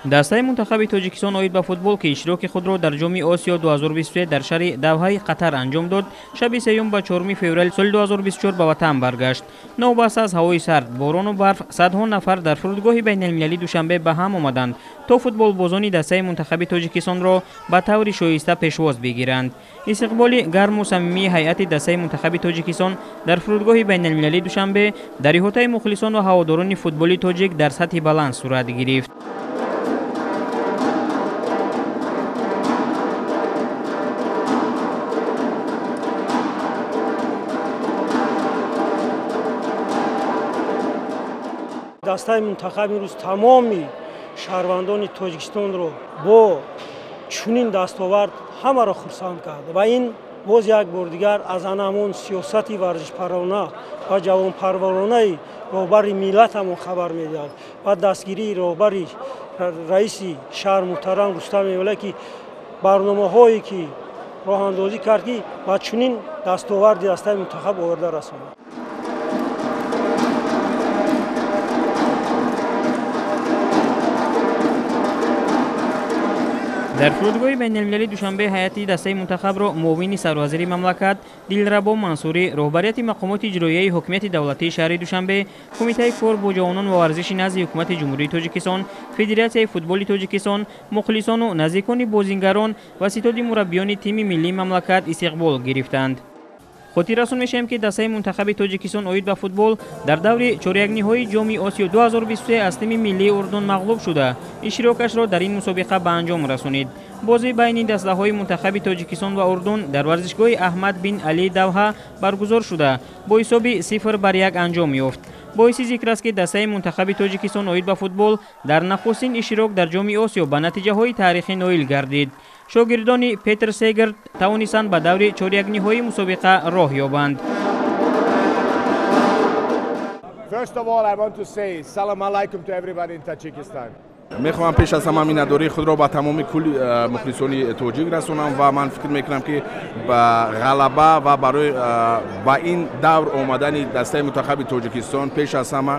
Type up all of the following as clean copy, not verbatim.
Дастаи мунтахаби Тоҷикистон оид ба футбол, ки иштироки худро дар Ҷоми Осиё 2023 дар шаҳри Давҳаи Қатар анҷом дод, шаби 3 ба 4 феврали соли 2024 ба ватан баргашт. Новобаста аз ҳавои сард, борону барф, садҳо нафар дар фурудгоҳи байналмилалии Душанбе ба ҳам омаданд, то футболбозони дастаи мунтахаби Тоҷикистонро ба таври шоиста пешвоз бигиранд. Истиқболи гарму самимии ҳайати дастаи мунтахаби Тоҷикистон дар фурудгоҳи байналмилалии Душанбе дар иҳотаи мухлисон ва ҳаводорони футболи тоҷик дар сатҳи баланд сурат гирифт. Дастаи мунтахаб имрӯз тамоми шаҳрвандони Тоҷикистонро бо чунин дастовард ҳамаро хурсанд кард ва ин боз як бор дигар аз ана ҳамон сиёсати варзишпарварона ва ҷавонпарваронаи роҳбари миллатамон хабар медиҳад ва дастгирии роҳбари раиси шаҳр муҳтарам Рустам Эмомалӣ, ки барномаҳое ки роҳандозӣ кард, ки ба чунин дастоварди дастаи мунтахаб оварда расонад. Дар фурудгоҳи байналмилалии Душанбе ҳайати дастаи мунтахабро муовини сарвазири мамлакат Дилрабо Мансурӣ, роҳбарияти мақомоти иҷроияи ҳокимияти давлатии шаҳри Душанбе, Кумитаи кор бо ҷавонон ва варзиши назди ҳукумати Ҷумҳурии Тоҷикистон, Федератсияи футболи Тоҷикистон, мухлисону наздикони бозингарон ва ситоди мураббиёни тими миллии мамлакат истиқбол гирифтанд. Хотиррасон мешавем, ки дастаи мунтахаби Тоҷикистон оид ба футбол дар даври чорякниҳои Ҷоми Осиё 2023 аз тими миллии Урдун мағлуб шуда, иштирокашро дар ин мусобиқа ба анҷом расонид. Бозӣ байни дастаҳои мунтахаби Тоҷикистон ва Урдун дар варзишгоҳи Аҳмад бин Али Давҳа баргузор шуда, бо ҳисоби 0-1 анҷом ёфт. Боиси зикр аст, ки дастаи мунтахаби Тоҷикистон оид ба футбол дар нахустин иштирок дар Ҷоми Осиё ба натиҷаҳои таърихӣ ноил гардид. Шогирдони Петр Сегерт тавонистанд ба даври чорякниҳои мусобиқа роҳ ёбанд. First of all, I want to say salam alaikum to everybody in Tajikistan. Мехоҳам пеш аз ҳама миннатдории худро ба тамоми кулли мухлисони тоҷик расонам ва ман фикр мекунам, ки ба ғалаба ва барои ба ин давр омадани дастаи мунтахаби Тоҷикистон пеш аз ҳама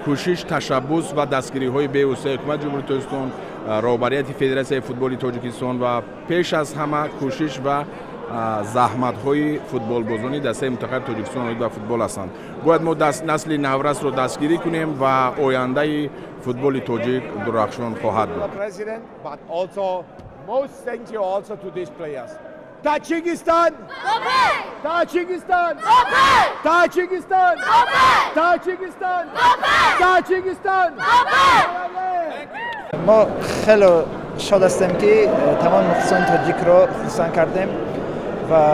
кӯшиш, ташаббус ва дастгириҳои бевоситаи ҳукумати Ҷумҳурии Тоҷикистон, роҳбарияти Федератсияи футболи Тоҷикистон ва пеш аз ҳама кӯшиш ва заҳматҳои футболбозони дастаи мунтахаби Тоҷикистон оид ба футбол ҳастанд. Бояд мо насли наврасро дастгирӣ кунем ва ояндаи футболи тоҷик дурахшон хоҳад буд. Таджикистан! Таджикистан! Таджикистан! Таджикистан! Таджикистан! Мо хеле шод ҳастем, ки тамоми мухлисони тоҷикро хурсанд кардем ва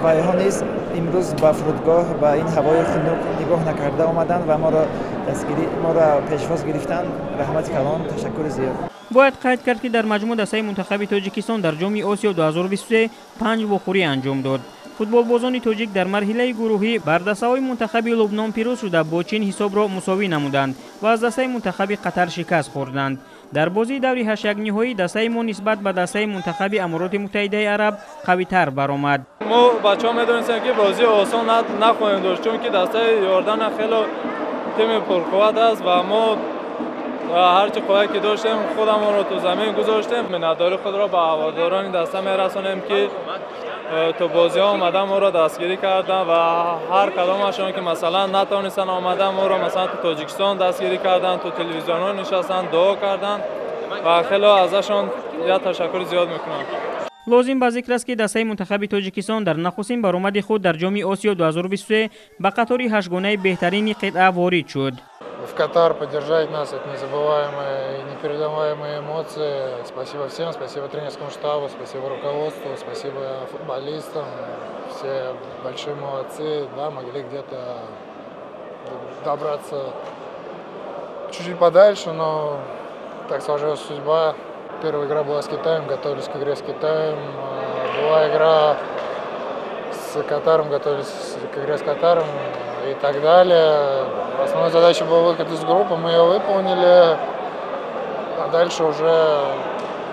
вайҳо низ имрӯз ба фурудгоҳ ба ин ҳавои хунук нигоҳ накарда омаданд ва моро дастгирӣ, моро пешвоз гирифтанд. Раҳмати калон, ташаккури зиёд. Бояд қайд кард, ки дар маҷмӯъ дастаи мунтахаби Тоҷикистон дар Ҷоми Осиё 2023 панҷ вохӯрӣ анҷом дод. Футболбозони тоҷик дар марҳилаи гурӯҳӣ бар дастаҳои мунтахаби Лубнон пирӯз шуда, бо Чин ҳисобро мусовӣ намуданд ва аз дастаи мунтахаби Қатар шикаст хӯрданд. Дар бозии даври ҳашякниҳоӣ дастаи мо нисбат ба дастаи мунтахаби Амороти Муттаҳидаи Араб қавитар баромад. Мо бачаҳо медонистем, ки бозии осон нахоҳем дошт, чунки дастаи Иордана хело тими пурқувват аст ва мо ҳарчи қуввае ки доштем, худамонро ту замин гузоштем. Миннатдории худро ба ҳаводорони даста мерасонем, ки то бозиҳо омада моро дастгирӣ карданд ва ҳар кадомашон, ки масалан натавонистанд омада, моро масалан ту Тоҷикистон дастгирӣ карданд, ту телевизионҳо нишастанд, дуо карданд ва хело азашон як ташаккури зиёд мекунам. Лозим ба зикр аст, ки дастаи мунтахаби Тоҷикистон дар нахустин баромади худ дар Ҷоми Осиё 2023 ба қатори ҳаштгонаи беҳтарини қитъа ворид шуд. В Катар поддержать нас — это незабываемые и непередаваемые эмоции. Спасибо всем, спасибо тренерскому штабу, спасибо руководству, спасибо футболистам. Все большие молодцы, да, могли где-то добраться чуть-чуть подальше, но так сложилась судьба. Первая игра была с Китаем, готовились к игре с Китаем. Была игра с Катаром, готовились к игре с Катаром и так далее. Основной задачей был выход из группы, мы ее выполнили. А дальше уже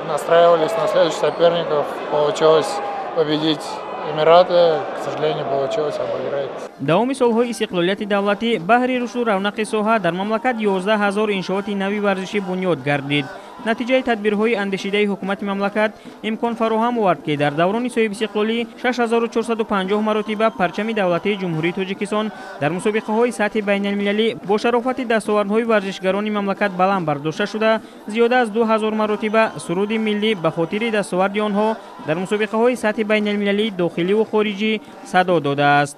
настраивались на следующих соперников. Получилось победить Эмираты, к сожалению, получилось обыграть. Давоми солҳои истиқлолияти давлатӣ баҳри рушду равнақи соҳа дар мамлакат 11 ҳазор иншооти нави варзишӣ бунёд гардид. Натиҷаи тадбирҳои андешидаи ҳукумати мамлакат имкон фароҳам овард, ки дар даврони соҳибистиқлолӣ 6450 маротиба парчами давлатии Ҷумҳурии Тоҷикистон дар мусобиқаҳои сатҳи байналмилалӣ бо шарофати дастовардҳои варзишгарони мамлакат баланд бардошта шуда, зиёда аз 2000 маротиба суруди миллӣ ба хотири дастоварди онҳо дар мусобиқаҳои сатҳи байналмилалии дохиливу хориҷӣ садо додааст.